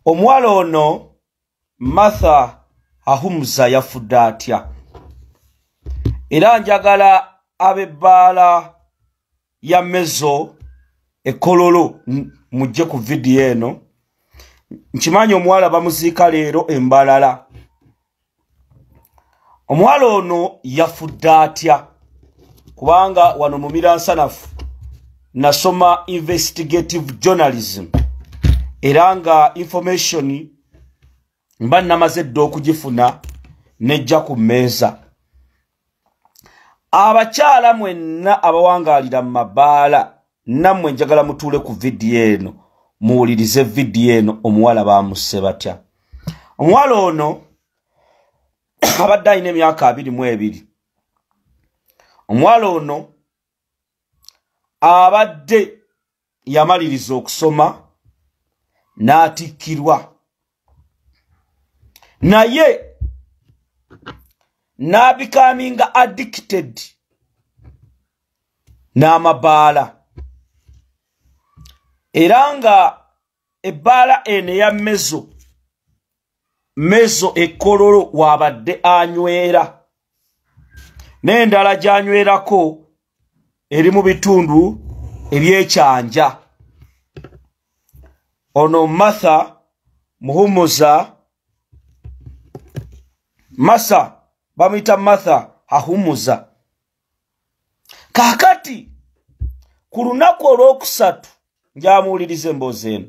Omuwala ono Martha Ahumuza yafudde atya? Era njagala ab'ebbaala ya Mezo ekololo mujje ku vidiyo eno. Nkimanyi omuwala bamuziika leero embalala. Omuwala ono yafudde atya? Kubanga wano mu Miransanafu nasoma investigative journalism, era nga information mba namaze dda okugifuna nejja ku mmeeza. Abakyala mwenna abawangaalira mu mabaala, nammwe njagala mutuule ku vidiyo eno, muwulirize vidiyo eno. Omuwala bamusse batya? Omuwala ono abadde alina emyaka 22. Omuwala ono abadde yamaliriza okusoma n'atikkirwa, naye n'abikaminga addicted n'amabaala, era nga ebbaala eno eya Mezo ekololo wabadde anywera, n'endala gy'anywerako eri mu bitundu ebyekyanja. Ono Martha Muhumuza, Masa bamuyita Martha Ahumuza. Kaakati ku lunaku olwokusatu, njamuwuliriza emboozi eno,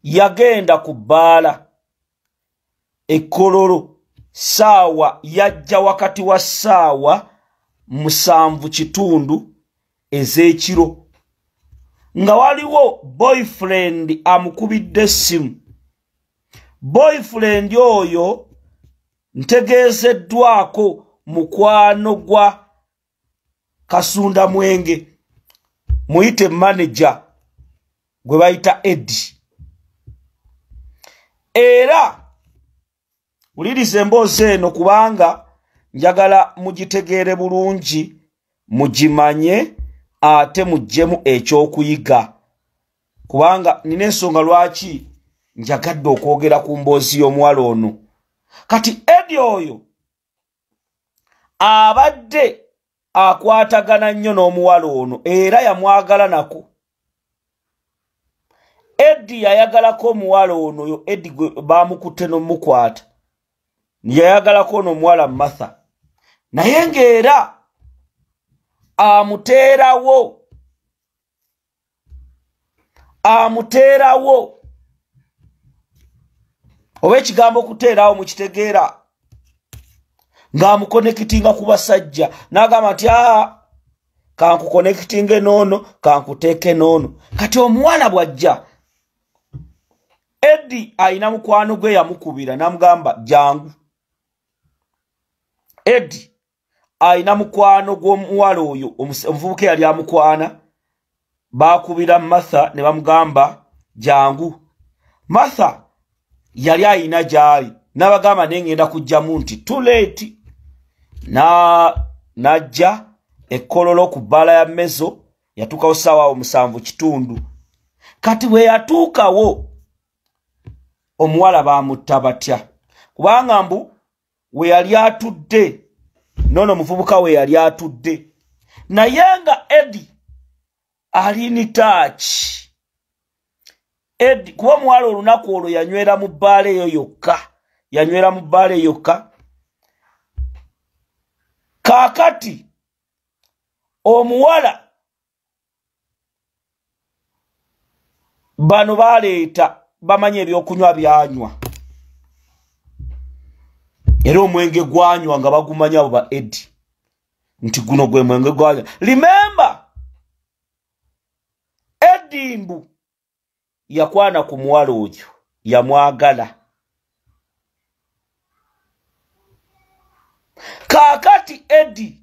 yagenda ku bbaala ekololo saawa yajja wakati wa saawa 7:15 ez'ekiro, nga waliwo boyfriend amukubidde essimu. Boyfriend oyo ntegeezeddwako mukwano gwa Kasunda Mwenge, muyite manager gwe bayita Eddie. Era wuliriza emboozi eno kubanga njagala mugitegeere bulungi, mugimanye ate muggyemu ekyokuyiga, kubanga nina ensonga lwaki njagadde okwogera ku mboozi y'omuwala ono. Kati Eddie oyo abadde akwatagana nnyo n'omuwala ono, era yamwagala nako. Eddie yayagalako omuwala ono, yo Eddie bamukutte n'omukwata, yayagalako ono omuwala Martha, naye ng'era amuteerawo oba ekigambo okuteerawo mukitegeera, ng'amukonekitinga ku basajja, n'agamba nti aa kankukonekitinge n'ono, kankuteeke n'ono. Kati omuwala bw'ajja, Eddie alina mukwano gwe yamukubira n'amugamba jangu. Eddie alina mukwano gw'omuwala oyo, omuvubuka eyali amukwana, baakubira Martha ne bamugamba jangu. Martha yali ayina gy'ali, n'abagamba naye ngenda kujjamu nti too late. N'ajja ekkololo ku bbaala ya Mezo, yatuukawo ssaawa awo 7:15. Kati bwe yatuukawo omuwala baamutta batya? Kubanga mbu we yali atudde n'ono omuvubuka we yali atudde, naye nga Eddie alini taaki. Eddie kuba omuwala olunaku olwo yanywera mu bbaala eyo yokka, yanywera mu bbaala eyo yokka. Kaakati omuwala bano baleeta bamanyi ebyokunywa byanywa, era omwenge gwanywa nga bagumanya abo ba Eddie nti guno gwe mwenge gwanywa. Remember, Eddie mbu yakwana ku muwala oyo, yamwagala. Kaakati Eddie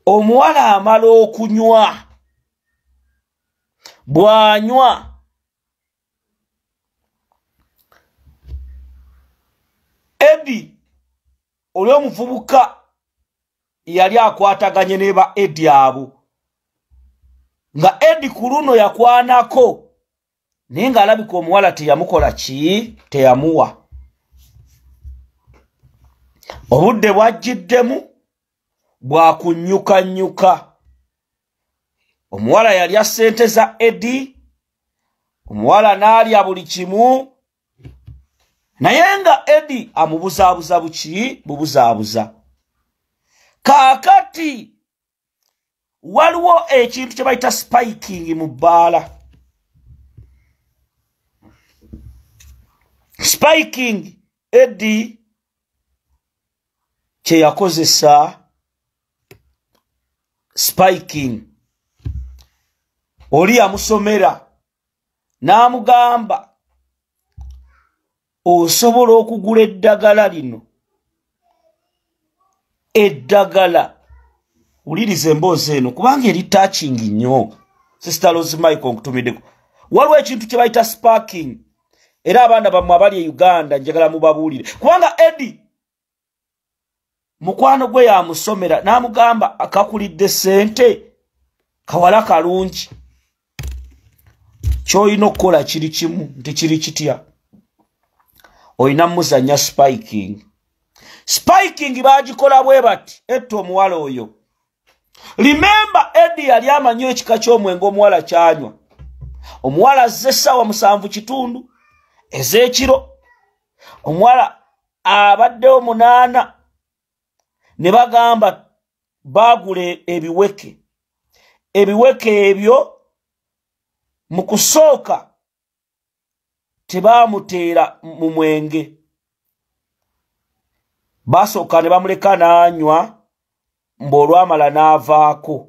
omuwala amala okunywa, bw'anywa Eddie oli omuvubuka yali akwataganye ne ba Eddie abo, nga Eddie ku luno yakwanako Naye ng'alabika omuwala teyamukola ki, teyamuwa. Obudde bwajjiddemu bwakunnyukannyuka. Omuwala yalya ssente za Eddie, omuwala n'alya buli kimu, naye nga Eddie amubuzaabuza buki, bubuzaabuza. Kaakati waliwo ekintu kye bayita spiking mu bbaala. Spiking Eddie kye yakozesa, spiking oli yamusomera n'amugamba osobola okugula eddagala lino, eddagala. Wuliriza emboozi eno kubanga eri touching nnyo. Sister Rose Michael nkutumiddeko. Waliwo ekintu kye bayita sparking, era abaana bammwe abali e Uganda njagala mubabuulire, kubanga Eddie mukwano gwe yamusomera n'amugamba akakulidde ssente, kawala kalungi, ky'olina okukola kiri kimu nti kiri kitya, olina muzannya spiking. Spiking baagikola bwe bati, etta omuwala oyo. Remember Eddie yali amanyi ekika ky'omwenge omuwala kyanywa. Omuwala azze essaawa 7:15 ez'ekiro, omuwala abaddewo 8, ne bagamba baagula ebiweke. Ebiweke ebyo mu kusooka tebaamuteera mu mwenge, basooka ne bamuleka n'anywa, mbw'olwamala n'avaako.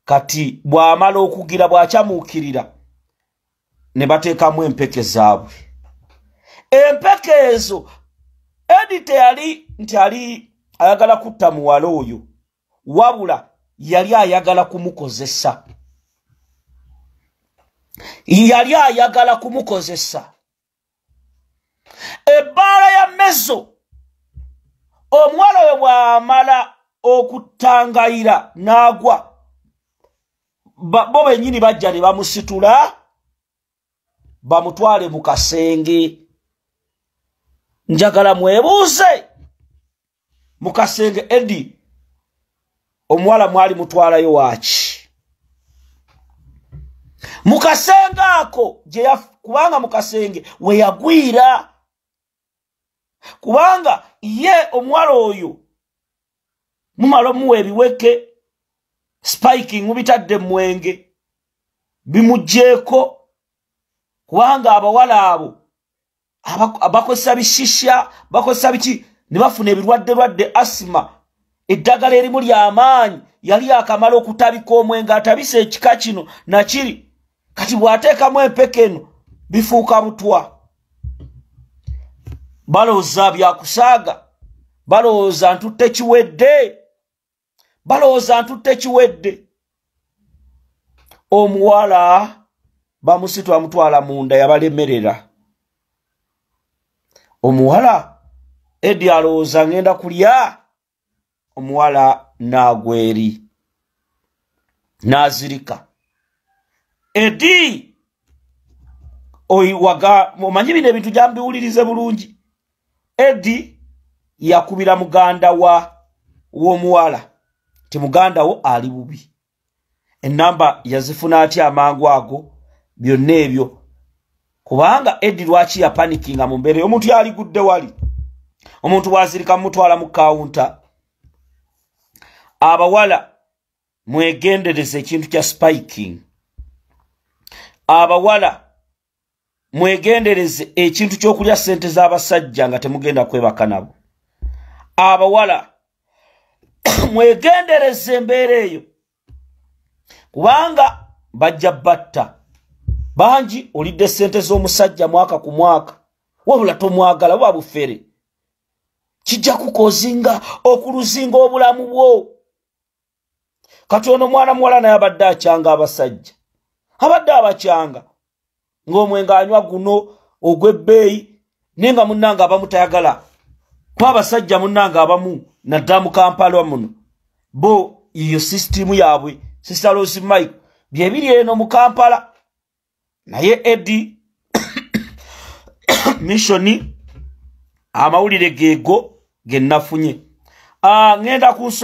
Kati bw'amala okugira bw'akyamuukirira ne bateekamu empeke zaabwe. Empeke ezo Eddie teyali nti ali ayagala kutta muwala oyo, wabula yali ayagala kumukozesa. Yali ayagala kumukozesa. Ebbaala ya Mezo, omuwala oyo bw'amala okutangayira n'agwa, bo bennyini bajja ne bamusitula bamutwale mu kasenge. Njagala mwebuuze, mu kasenge Eddie omuwala mwali mutwalayo waaki? Mu kasenge ako kubanga mu kasenge we yagwira, kubanga ye omuwala oyo mumala omuwa ebiweke, spiking mubitadde mwenge bimuggyeeko, kubanga abawala abo bakozesa bishisha, bakozesa biki, ne bafuna ebirwadde-lwadde, asima, eddagala erimu ly'amaanyi. Yali akamala okutabika omwenge, atabise ekika kino nakiri, kati bw'ateekamu empeke eno bifuuka butwa. Balowooza byakusaaga, balowooza ntutte kiwedde, balowooza ntutte kiwedde. Omuwala bamusitula bamutwala munda, yabalemerera. Omuwala Eddie alowooza ngenda kulya, omuwala n'agwa eri n'azirika. Eddie omanyi bino ebintu gyambiwulirize bulungi. Eddie yakubira muganda wa w'omuwala ti muganda wo ali bubi. Ennamba yazifuna atya amangu ago byonna ebyo? Kubanga Eddie lwaki yapanikinga mu mbeera omuntu yaligudde wali, omuntu bw'azirika mutwala mu kawunta. Abawala mwegendereze ekintu kya spiking. Abawala mwegendereze ekintu ky'okulya ssente z'abasajja nga temugenda kwebaka nabo. Abawala mwegendereze embeera eyo, kubanga bajja batta bangi. Olidde ssente z'omusajja mwaka ku mwaka, wabula tomwagala, buba bufere, kijja kukozinga okuluzinga obulamu bwo. Kati ono mwana muwala naye abadde akyanga abasajja, abadde abakyanga ng'omwenge anywa guno ogw'ebbeeyi, naye nga munnange abamu tayagala, kuba abasajja munnange abamu naddala mu Kampala muno bo iyo sisitimu yaabwe. Sister Rose Mike, bye biri eno mu Kampala. Naye Edi Mission, amawulire geego ge nafunye. Ŋŋenda ku nsonga.